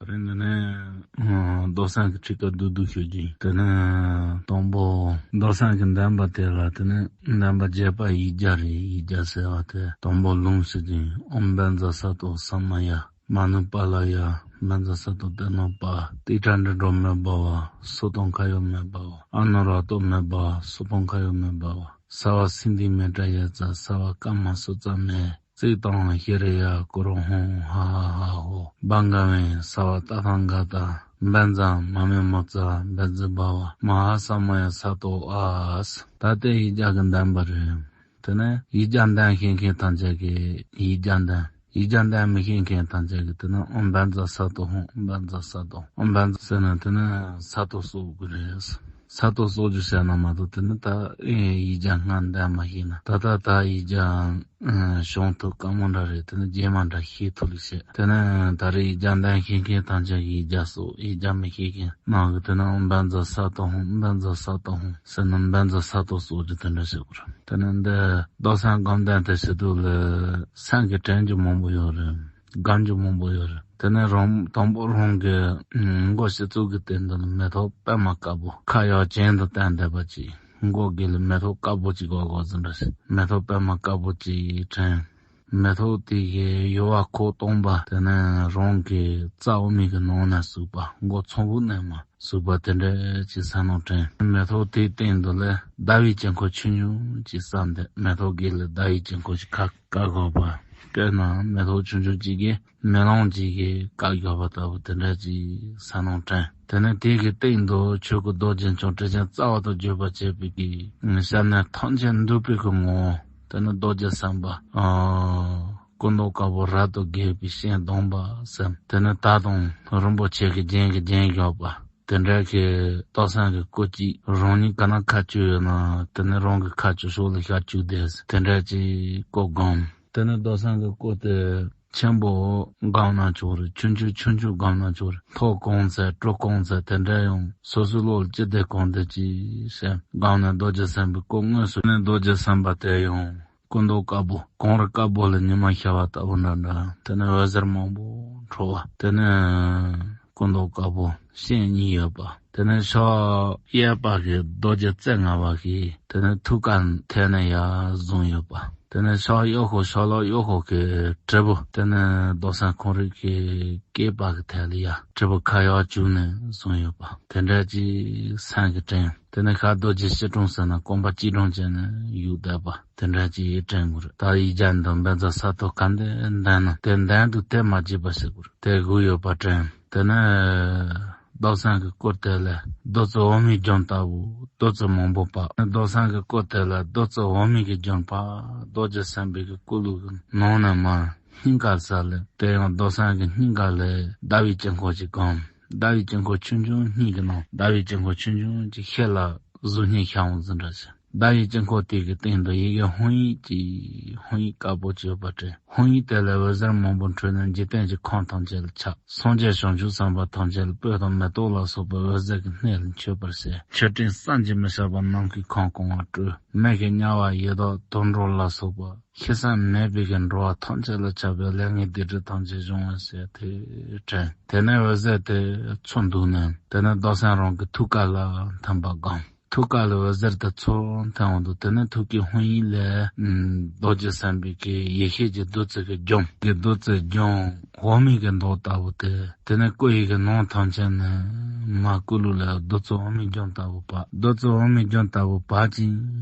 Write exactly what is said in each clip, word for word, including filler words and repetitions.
རེད། འདི་ནས་རྡོར་སེམས་ཀྱི་ཁྲིད་ཀ་བསྡུས་བསྡུས་ཞུ་རྒྱུ་ཡིན། དེ་ནས་དང་པོ་རྡོར་སེམས་ཀྱི་བདེན་པ་དེ་ལ། དེ་ནས་བདེན་པ་བརྒྱད་པ་ཡིག་བརྒྱ་རེད། ཡིག་བརྒྱ་ཟེར་བ་དེ་དང་པོ་ལུང་ཞུ་རྒྱུ་ཡིན། ཨོཾ་བཛྲ་སཏྭ་ས་མ་ཡ། མ་ནུ་པཱ་ལ་ཡ། བཛྲ་སཏྭ་ཏྭེ་ནོ་པ། ཏིཥྛ་འགྲོ་མེད་པ་བ། སུ་ཏང་ཁ་ཡོ་མེད་པ་བ། ཨ་ནུ་ར་ཏོ་མེད་པ་བ། སུ་པང་ཁ་ཡོ་མེད་པ་བ། སརྦ་སིདྡྷི་མེ་ཏྲ་ཡེ་ཙ། སརྦ་ཀ་མ་སུ་ཙ་མེ། ཙི་ཏང་ཤྲཱི་ཡ་ཀུ་རུ་ཧཱུྃ། ཧ་ཧ་ཧ་ཧོ། བྷ་ག་བེ་སརྦ་ཏ་ཐཱ་ག་ཏ། བཛྲ་མ་མེ་མུ་ཙ། བཛྲ་བྷ་བ། མ་ཧཱ་ས་མ་ཡ་སཏྭ་ཨཱ་སི། ད་ལྟའི་ཡིག་བརྒྱ་གི་བདེན་པ་རེད། དེ་ནས་ཡིག་བརྒྱ་བདེན་ཤེས་མཁན་ཐམས་ཅད་ཀྱི་ཡིག་བརྒྱ་བདེན། ཡིག་བརྒྱ་བདེན་མི་ཤེས་མཁན་ཐམས་ཅད་ཀྱི་དེ་ནས་ཨོཾ་བཛྲ་སཏྭ་ཧཱུྃ། ཨོཾ་བཛྲ་སཏྭ། ཨོཾ་བཛྲ་ཟེར་ན་དེ་ནས་ས་ཏོ་གསོག་དགོས་རེད། ས་ཏོ་གསོག་རྒྱུ་བྱས་ན་མ་གཏོགས། དེ་ནས་ད་ཨེ་ཡིག་བརྒྱ་སྔ་བདེན་མ་ཤེས་ན། ད་ད་ད་ཡིག་བརྒྱ་ཨ་བྱུང་ཐུབ་དཀའ་མོ་འདྲ་རེད། དེ་ནས་རྗེས་མ་འདྲ་ཤེས་ཐུབ་ལེ་ཤེས། དེ་ནས་ད་རེས་ཡིག་བརྒྱ་བདེན་ཤེས་མཁན་ཐམས་ཅད་ཀྱི་ཡིག་བརྒྱ་གསོག་ཡིག་བརྒྱ་མི་ཤེས་མཁན་ནང་གི་དེ་ནས་ཨོཾ་བཛྲ་སཏྭ་ཧཱུྃ། ཨོཾ་བཛྲ་སཏྭ་ཧཱུྃ་ཟེར་ན་བཛྲ་ས་ཏོ་གསོག་རྒྱུ་དེ་འདྲ་བྱེད་དགོས་རེད། དེ་ནས་འདི་རྡོར་སེམས་སྒོམ་བཟླས་དེ་བྱེད་དུས་ལ་སེམས་ཀྱི་དྲན་རྒྱུ་མང་པོ་ཡོད་རེད། སྒོམ་རྒྱུ་མང་པོ་ཡོད་རེད། དེ་ནས་རང་དང་པོ་རང་གི་མགོ་ཕྱི་ཚུལ་གྱི་སྟེང་དུ་ལ་མེ་ཏོག་པད་མ་དཀར་པོ་ཁ་ཡར་གྱེན་དུ་བསྟན་བསྡད་པ་ཅིག་མགོ་དགུ་ལ་མེ་ཏོག་དཀར་པོ་ཅིག་གོག་གོག་ཟིན་འདྲ་ཞིག་མེ་ཏོག་པད་མ་དཀར་པོ་ཅིག་དྲན། མེ་ཏོག་དེ་གི་ཡུ་བ་ཁོག་སྟོང་པ་དེ་ནས་རང་གི་རྩ་བོ་མིག་གི་ནང་ན་ཟུག་པ། མགོ་ཚངས་བུག་ནས་མར་ཟུག་པ་དེ་འདྲ་ཅིག་སེམས་ནང་དྲན། མེ་ཏོག་དེའི་སྟེང་དུ་ལ་ཟླ་བའི་དཀྱིལ་འཁོར་ཆུང་ཆུང་ཅིག་བསམ་སྟེ། མེ་ཏོག་དགུ་ལ་ཟླ་བའི་དཀྱིལ་འཁོར་ཅིག་ཁ་བཀབ་གོ་པ། དཔེར་ན་མེ་ཏོག་ཆུང་ཆུང་ཅིག་གིས་མེ་ལོང་ཅིག་གི་བཀབ་གོ་པ་ལྟ་བུ་དེ་འདྲ་ཅིག་སེམས་ནང་དྲན། དེ་ནས་དེ་གི་སྟེང་དུ་ཆོས་སྐུ་རྡོ་རྗེ་འཆང་དྲི་ཅན་རྩ་བ་དང་བརྗོད་པར་བྱེད་པའི་གི་སེམས་ནི་ཐམས་ཅད་འདུས་པའི་གི་ངོ་བོ། དེ་ནི་རྡོ་རྗེ་སེམས་དཔའ། ཨ་སྐུ་མདོག་དཀར་པོ་རབ་ཏུ་རྒྱས་པའི་སྤྱན་གདོང་པ་ཟེར། དེ་ནི་དར་དང་རིན་པོ་ཆེ་གི་རྒྱན་གྱིས་བརྒྱན་བཞག་པ། དེ་འདྲ་གི་རྡོར་སེམས་ཀྱི་སྐུ་གཅིག་རང་ཉིད་ག་ན་ཁ་བཅུག་ཡོད་ན། དེ་ནི་རང་གི་ཁ་བཅུག་ཕྱོགས་ལ་ཤར་བཅུག་དེ། དེ་འདྲ་གྱི་སྐུ་བསྒོམ། དེ་ནི་རྡོར་སེམས་ཀྱི་སྐུ་དེ་ཆེན་པོ་བསྒོམ་ན་ཆོག་རེད། ཆུང་ཆུང་ཆུང་ཆུང་བསྒོམ་ན་ཆོག་རེད། མཐོ་གང་ཚད་དྲོ་གང་ཚད་དེ་འདྲ་ཡང་སོ་སོའི་བློ་ལ་ཅི་བདེ་གང་བདེ་ཅིག་བསྒོམ་ནས་རྡོ་རྗེ་སེམས་དཔའི་སྐུ་དངོས་སུ་ནི་རྡོ་རྗེ་སེམས་དཔའ་དེ་ཡང་སྐུ་མདོག་དཀར་པོ། གངས་རི་དཀར་པོ་ལ་ཉི་མ་ཤར་བ་ལྟ་བུ་འདྲ་འདྲ། དེ་ནས་འོད་ཟེར་མང་པོ་འཕྲོ་བ། དེ་ནས་སྐུ་མདོག་དཀར་པོ་སྤྱན་གཉིས་ཡོད་པ། དེ་ནས་ཕྱོགས་གཡས་པ་གི་རྡོ་རྗེ་རྩེ་ལྔ་པ་གི་དེ་ནས་ཐུགས་ཀར་ཐད་ནས་ཡར་བཟུང་ཡོད་པ། དེ་ནས་ཕྱོགས་གཡོན་ཕྱོགས་ལོགས་གཡོན་གི་དྲིལ་བུ། དེ་ནས་རྡོར་སེམས་ཁོང་རང་གི་སྐེད་པ་གི་ཐད་ལ་ཡར་དྲིལ་བུ་ཁ་ཡར་བཅུག་ནས་བཟུང་ཡོད་པ། དེ་འདྲ་ཅིག་སེམས་ཀྱིས་དྲན། དེ་ནས་ཤར་རྡོ་རྗེ་སྐྱིལ་ཀྲུང་ཟེར་ན་རྐང་པ་སྐྱིལ་ཀྲུང་བྱས་ནས་བཞུགས་བསྡད་པ། དེ་འདྲ་ཅིག་དྲན་དགོས་རེད། ད་ཡིག་བརྒྱ་འདི་བཛྲ་ས་ཏྭ་ག་འདྲ་འདོན་ན། དེ་འདོན་དུས་དེ་མ་བརྗེད་པ་བྱེད་དགོས་རེད། དེ་དགོས་ཡོད་པ་དྲན། དེ་ནས་རྡོར་སེམས་ཀྱི་སྐུ་དེ་ལ་བདུད་རྩི་འོ་མའི་རྒྱུན་ལྟ་བུ་བདུད་རྩི་མང་པོ་བབས། རྡོར་སེམས་ཀྱི་སྐུ་དེ་ལ་བདུད་རྩི་འོ་མའི་གི་རྒྱུན་བབས། རྡོ་རྗེ་སེམས་དཔའི་གི་སྐུ་ལུས་ཀྱི་ནང་ནས་མར་སྙིང་ག་ས་ལ། དེ་ཡང་རྡོར་སེམས་ཀྱི་སྙིང་ག་ལ་ཟླ་བའི་དཀྱིལ་འཁོར་ཅིག་བསྒོམ། ཟླ་བའི་དཀྱིལ་འཁོར་ཆུང་ཆུང་གཉིས་ཀྱི་ནང་། ཟླ་བའི་དཀྱིལ་འཁོར་ཆུང་ཆུང་ཅིག་ཤེལ་ལ་གཟུགས་བརྙན་ཤར་འོང་ཟིན་འདྲ་ཞིག། ཟླ་བའི་དཀྱིལ་འཁོར་དེ་གི་སྟེང་དུ་ཡི་གེ་ཧཱུྃ་ཡིག་ཅིག་ཧཱུྃ་ཡིག་དཀར་པོ་ཅིག་ཡོད་པ་དྲན། ཧཱུྃ་ཡིག་དེ་ལས་འོད་ཟེར་མང་པོ་འཕྲོས་ནས་འཇིག་རྟེན་གྱི་ཁམས་ཐམས་ཅད་ལ་ཁྱབ། སངས་རྒྱས་བྱང་ཆུབ་སེམས་དཔའ་ཐམས་ཅད་ལ་སྤོས་དང་མེ་ཏོག་ལ་སོགས་པའི་འོད་ཟེར་གྱི་སྣེ་ལ་མཆོད་པར་བྱས། མཆོད་སྤྲིན་བསམ་གྱིས་མི་ཁྱབ་པ་ནམ་མཁའི་ཁམས་གང་བར་སྤྲོས། མི་དགེ་དམྱལ་བ་ཡི་དྭགས་དུད་འགྲོ་ལ་སོགས་པ་ཤི་བསམ་མེད་པའི་གི་འགྲོ་བ་ཐམས་ཅད་ལ་ཁྱབ་པའི་ལས་ངན་སྡིག་སྒྲིབ་ཐམས་ཅད་སྦྱོང་བར་བྱས་ཏེ་དྲན། དེ་ནས་འོད་ཟེར་དེ་ཚུར་འདུག་ནས་དེ་ནས་རྡོར་སེམས་རང་གི་ཐུགས་ཀ་ལ་ཐིམ་པ་བསྒོམ། ཐུགས་ཀ་ལ་འོད་ཟེར་དེ་ཚུར་ཐིམ་འོང་དུས། དེ་ནས་ཐུགས་ཀའི་ཧཱུྃ་ཡིག་ལས་རྡོ་རྗེ་སེམས་དཔའི་གི་ཡེ་ཤེས་ཀྱི་བདུད་རྩི་གི་རྒྱུན། གི་བདུད་རྩིའི་རྒྱུན་འོ་མའི་གི་མདོག་ལྟ་བུ་དེ། དེ་ནས་སྐུ་ཡི་གི་ནང་ཐམས་ཅད་ནས་མར་སྐུ་ལུས་ལ་བདུད་རྩི་འོ་མའི་རྒྱུན་ལྟ་བུ་བབས། བདུད་རྩི་འོ་མའི་རྒྱུན་ལྟ་བུ་བབས་ཅིང་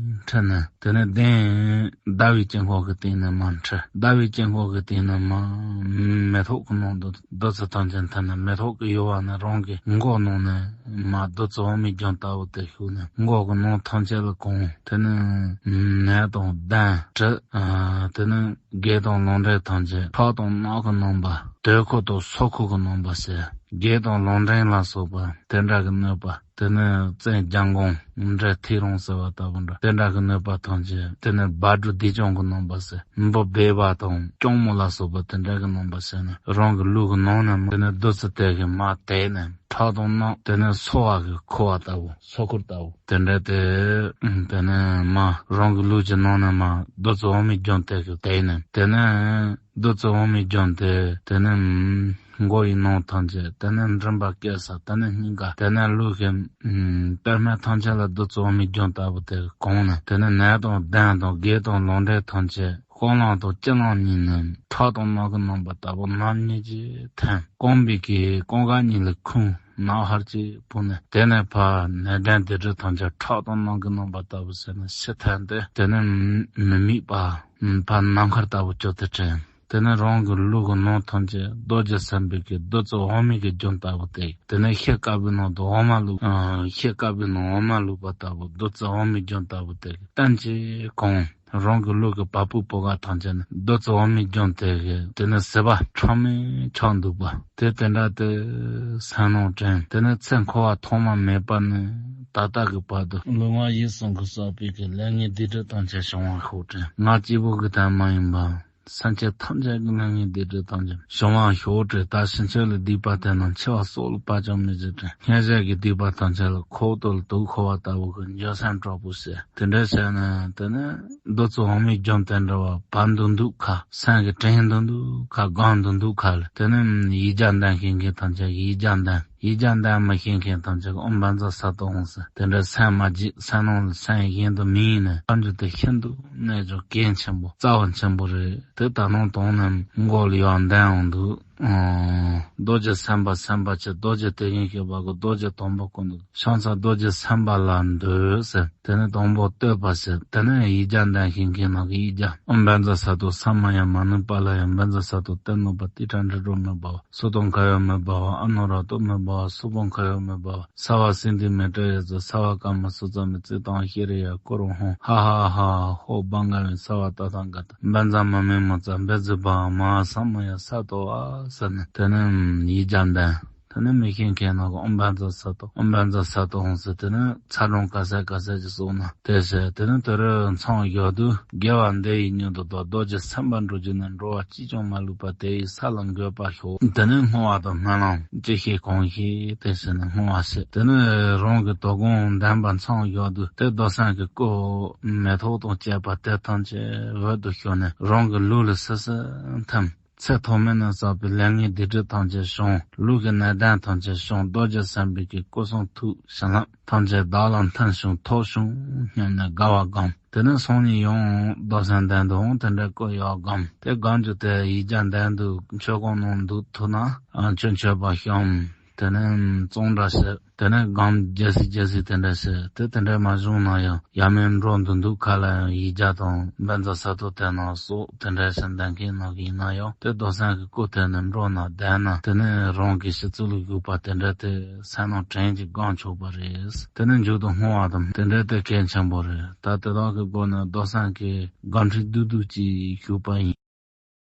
འཕྲོས་ནས། དེ་ནས་གདན་ཟླ་བའི་དཀྱིལ་འཁོར་གྱི་སྟེང་ནས་མར་འཕྲོས། ཟླ་བའི་དཀྱིལ་འཁོར་གྱི་སྟེང་ནས་མར་མེ་ཏོག་གི་ནང་དུ་བདུད་རྩི་ཐམས་ཅད་འཐོན་ནས། མེ་ཏོག་གི་ཡུ་བ་ནི་རང་གི་མགོ་ནང་ནས་མར་བདུད་རྩི་འོ་མའི་རྒྱུན་ལྟ་བུ་དེ་ཞུགས་ནས། མགོ་གི་ནང་ཐམས་ཅད་ལ་གང་། དེ་ནས་ནད་དང་གདོན་དྲི། ཨ་དེ་ནས་བགེགས་དང་ལོག་འདྲེན་ཐམས་ཅད། ཁྲག་དང་རྣག་གི་རྣམ་པ། དྲོད་ཁོལ་དང་སྲོག་ཁོལ་གྱི་རྣམ་པ་ཟེར། བགེགས་དང་ལོག་འདྲེན་ལ་སོགས་པ་དེ་འདྲ་གི་གནོད་པ། དེ་ནས་བཙན་རྒྱལ་འགོང་འདྲེ་ཐེའུ་རང་ཟེར་བ་ལྟ་བུ་འདྲ། དེ་འདྲ་གི་གནོད་པ་ཐམས་ཅད། དེ་ནས་བ་སྦྲུལ་སྡིག་ཅན་གྱི་རྣམ་པ་ཟེར། འབུ་སྦལ་པ་དང་སྐྱོང་མོ་ལ་སོགས་པ་དེ་འདྲ་གི་རྣམ་པ་ཟེར་ནས། རང་གི་ལུས་ཀྱི་ནང་ནས་དེ་ནས་བདུད་རྩི་དེ་གིས་མར་དེད་ནས། ཁྲག་དང་རྣག། དེ་ནས་སོ་བ་གི་ཁོལ་བ་ལྟ་བུ། སོ་ཁོལ་ལྟ་བུ། དེ་འདྲ་དེ། དེ་ནས་མར་རང་གི་ལུས་ཀྱི་ནང་ནས་མར་བདུད་རྩི་འོ་མའི་རྒྱུན་དེ་གིས་དེད་ནས། དེ་ནས་བདུད་རྩི་འོ་མའི་རྒྱུན་དེ། དེ་ནས་ མགོ་ཡི་ནང་ཐམས་ཅད། དེ་ནས་མགྲིན་པ་སྐེ་ས། དེ་ནས་སྙིང་ག། དེ་ནས་ལུས་ཀྱི་ཨ་པདྨ་ཐམས་ཅད་ལ་བདུད་རྩི་འོ་མའི་རྒྱུན་ལྟ་བུ་དེ་གང་ནས། དེ་ནས་ནད་དང་གདོན་དང་བགེགས་དང་ལོག་འདྲེན་ཐམས་ཅད་ཤོག་ལངས་དང་ལྕེ་ལངས་གཉིས་ནས་ཁྲག་དང་རྣག་གི་རྣམ་པ་ལྟ་བུ་རྣམ་གཉིས་ཀྱིས་འཐེན། རྐང་པའི་གི་རྐང་ཁ་གཉིས་ལ་ཁུང་ནག་ཧར་གྱིས་ཕུབ་ནས། དེ་ནས་ཕར་ནད་གདོན་སྡིག་སྒྲིབ་ཐམས་ཅད་ཁྲག་དང་རྣག་གི་རྣམ་པ་ལྟ་བུ་ཟེར་ནས་ཕྱི་འཐེན་ཏེ། དེ་ནས་མི་དམིགས་པ་ཕར་ནམ་མཁའ་ལྟ་བུ་བཅུག་སྟེ་དྲན། དེ་ནས་རང་གི་ལུས་ཀྱི་ནང་ཐམས་ཅད་རྡོ་རྗེ་སེམས་དཔའི་གི་བདུད་རྩི་འོ་མའི་གི་རྒྱུན་ལྟ་བུ་དེ། དེ་ནས་ཤེལ་དཀར་པོའི་ནང་དུ་འོ་མ་བླུགས། ཨ་ཤེལ་དཀར་པོའི་ནང་འོ་མ་བླུགས་པ་ལྟ་བུ་བདུད་རྩི་འོ་མའི་རྒྱུན་ལྟ་བུ་དེ་གི་སྟན་གྱིས་གང་། རང་གི་ལུས་ཀྱི་བ་སྤུ་བུ་ག་ཐམས་ཅད་ནས་བདུད་རྩི་འོ་མའི་རྒྱུན་དེ་གི་དེ་ནས་ཟིལ་པ་ཁྲག་མེ་ཆགས་འདུག་པ་དེ་དེ་འདྲ་དེ་སེམས་ནང་དྲན། དེ་ནས་ཚེ་འཁོར་བ་ཐོག་མ་མེད་པ་ནས་ད་ལྟ་གི་བར་དུ་ལུས་ངག་ཡིད་གསུམ་གྱིས་བསགས་པའི་གི་ལས་ངན་སྡིག་སྒྲིབ་ཐམས་ཅད་བྱང་བ་ཤོག་དྲན། ང་གཅིག་པུ་གི་དོན་མ་ཡིན་པ། སེམས་ཅན་ཐམས་ཅད་ཀྱི་ལས་ངན་སྡིག་སྒྲིབ་ཐམས་ཅད་བྱང་བ་ཤོག་དྲན། ད་ཕྱིན་ཆད་ལ་སྡིག་པ་དེ་རྣམས་འཆི་བ་སྲོག་ལ་བབ་ཀྱང་མི་བྱེད་དྲན། སྔོན་བྱས་ཀྱི་སྡིག་པ་ཐམས་ཅད་ལ་ཁོག་ཏུ་ལ་དུག་ཁོལ་བ་ལྟ་བུ་གི་འགྱོད་སེམས་དྲག་པོ་བྱས། དེ་འདྲ་བྱས་ནས་དེ་ནས་བདུད་རྩི་འོ་མའི་རྒྱུན་དེ་འདྲ་བ་བབས་འདུག་འདུག་ཁ། སེམས་ཀྱི་དྲན་འདུག་འདུག་ཁ། སྒོམ་འདུག་འདུག་ཁ་ལ། དེ་ནས་ཡིག་བརྒྱ་འདོན་ཤེས་མཁན་ཐམས་ཅད་ཡིག་བརྒྱ་འདོན། ཡིག་བརྒྱ་འདོན་མི་ཤེས་མཁན་ཐམས་ཅད་ཀྱིས་ཨོཾ་བཛྲ་སཏྭ་ཧཱུྃ་ཟེར་དེ་འདྲ་སེམས་མ་བརྗེད། སེམས་ནང་ལ་སེམས་གཞན་དུ་མི་ཡེངས་ནས་བསམ་རྒྱུ་དེ་ཤིན་ཏུ་རྣལ་འབྱོར་གལ་ཆེན་པོ་རྩ་བ་ཆེན་པོ་རེད། དེ་ད་ནང་དོན་ནི་མགོ་ལ་ཡར་འདོན་འོང་དུས། ཨང་། རྡོ་རྗེ་སེམས་དཔའ་སེམས་དཔའ་ཆེ། རྡོ་རྗེ་དེ་བཞིན་གཤེགས་པ་གི་རྡོ་རྗེ་དང་པོ་སྐུ་འདུག་ཕྱག་འཚལ་རྡོ་རྗེ་སེམས་དཔའ་ལ་འདུད་ཟེར། དེ་ནས་དང་པོ་བསྟོད་པ་ཟེར། དེ་ནས་ཡིག་བརྒྱ་འདོན་ཤེས་མཁན་ནང་གི་ཡིག་བརྒྱ། ཨོཾ་བཛྲ་སཏྭ་ས་མ་ཡ་མ་ནུ་པཱ་ལ་ཡ། བཛྲ་སཏྭ་ཏྭ་ནུ་པ་ཏིཥྛ་ཏྲ་ཌྷོ་མེ་བྷ་ཝ། སུ་ཏོ་ཁ་ཡོ་མེ་བྷ་ཝ། ཨ་ནུ་ར་ཏོ་མེ་བྷ་ཝ། སུ་བྷོ་ཁ་ཡོ་མེ་བྷ་ཝ། སརྦ་སིདྡྷི་མེ་ཏྲ་ཡ་ཛ། སརྦ་ཀརྨ་སུ་ཙ་མེ། ཙིཏྟཾ་ཤྲཱི་ཡ་ཀུ་རུ་ཧཱུྃ། ཧ་ཧ་ཧ་ཧོ་བྷ་ག་ཝེ་སརྦ་ཏ་ཐཱ་ག་ཏ། བཛྲ་མ་མེ་མུ་ཙ་བཛྲ་བྷཱ་མ་ཧཱ་ས་མ་ཡ་ས་ཏྭ་ཨ་ཟེར་ནས་དེ་ནས་ཡིག་བརྒྱ་འདོན། དེ་ནས་མི་ཤེས་མཁན་ནང་གི་ཨོཾ་བཛྲ་སཏྭ། ཨོཾ་བཛྲ་སཏྭ་ཧཱུྃ་ཟེར། དེ་ནས་ཚ་གྲང་ག་ས་ག་ས་ཅིག་གསུངས་ན་དེ་བྱས། དེ་ནས་དེ་རུ་མཚམས་བཞག་དུས་དགེ་བ་འདི་ཡི་སྙིང་དུ་ལྡོག་རྡོ་རྗེ་སེམས་དཔའ་འགྲུབ་གྱུར་ནས། འགྲོ་བ་གཅིག་ཀྱང་མ་ལུས་པ། དེ་ཡི་ས་ལ་འགོད་པར་ཤོག་དེ་ནས་བསྔོ་བ་དང་སྨོན་ལམ་ཅི་ཤེས་གང་ཤེས་དེ་བྱས་ནས་བསྔོ་བ་བྱས། དེ་ནས་རང་གི་དོ་དགོང་འདོན་པ་མཚམས་བཞག་དུས་དེ་རྡོར་སེམས་ཀྱི་སྐུ་མེ་ཏོག་དང་བཅས་པ་དེ་ཐམས་ཅད་འོད་དུ་ཤར་ནས་རང་གི་ལུས་ལ་སིལ་སིལ་ཐིམ། ཚེ་ཐོག་མེད་ནས་བསགས་པའི་ལས་ངན་སྡིག་སྒྲིབ་ཐམས་ཅད་བྱང་། ལུས་ཀྱི་ནད་གདོན་ཐམས་ཅད་བྱང་། རྡོ་རྗེ་སེམས་དཔའི་གི་སྐུ་གསུང་ཐུགས་བྱིན་རླབས་ཐམས་ཅད་བདག་ལ་ཐིམ་ཞིང་ཐོབ་ཤོག་སྙམ་ནས་དགའ་བ་བསྒོམ། དེ་ནས་སང་ཉིན་ཡང་རྡོར་སེམས་འདོན་དུའང་དེ་འདྲའི་སྐུ་ཡང་བསྒོམ། དེ་བསྒོམ་རྒྱུ་དེ་ཡིག་བརྒྱ་འདོན་དུས་མཆོད་ཀོང་ནང་འདུག་ཐུབ་ན་ཨ་མཆོད་མཆོད་པ་བཤམས། དེ་ནས་གཙང་སྦྲ་བྱེད། དེ་ནས་སྒོམ་རྒྱག་སྲིད་རྒྱག་སྲིད་དེ་འདྲ་བྱེད། དེ་དེ་འདྲ་མ་བྱུང་ན་ཡང་ཡར་མར་འགྲོ་འདུག་འདུག་ཁ་ལ་ཡང་ཡིག་བརྒྱ་དང་བཛྲ་སཏྭ་དེ་ནང་སོགས་དེ་འདྲ་ཞིག་འདོན་མཁན་ནང་གི་ཡིན་ན་ཡང་དེ་རྡོར་སེམས་ཀྱི་སྐུ་དེ་ནས་འགྲོ་ན་བསྡད་ན་དེ་ནས་རང་གི་ཤི་ཚུལ་ལ་བཞུགས་པ་དེ་འདྲ་དེ་སེམས་ནང་དྲན་གྱིས་སྒོམ་ཆོག་པ་རེད། དེ་ནས་མཇུག་ཏུ་བསྔོ་བ་དང་དེ་འདྲ་དེ་གལ་ཆེན་པོ་རེད། ད་དེ་དག་གི་སྒོ་ནས་རྡོར་སེམས་ཀྱི་སྒོམ་ཁྲིད་བསྡུས་བསྡུས་ཅིག་ཞུས་པ་ཡིན།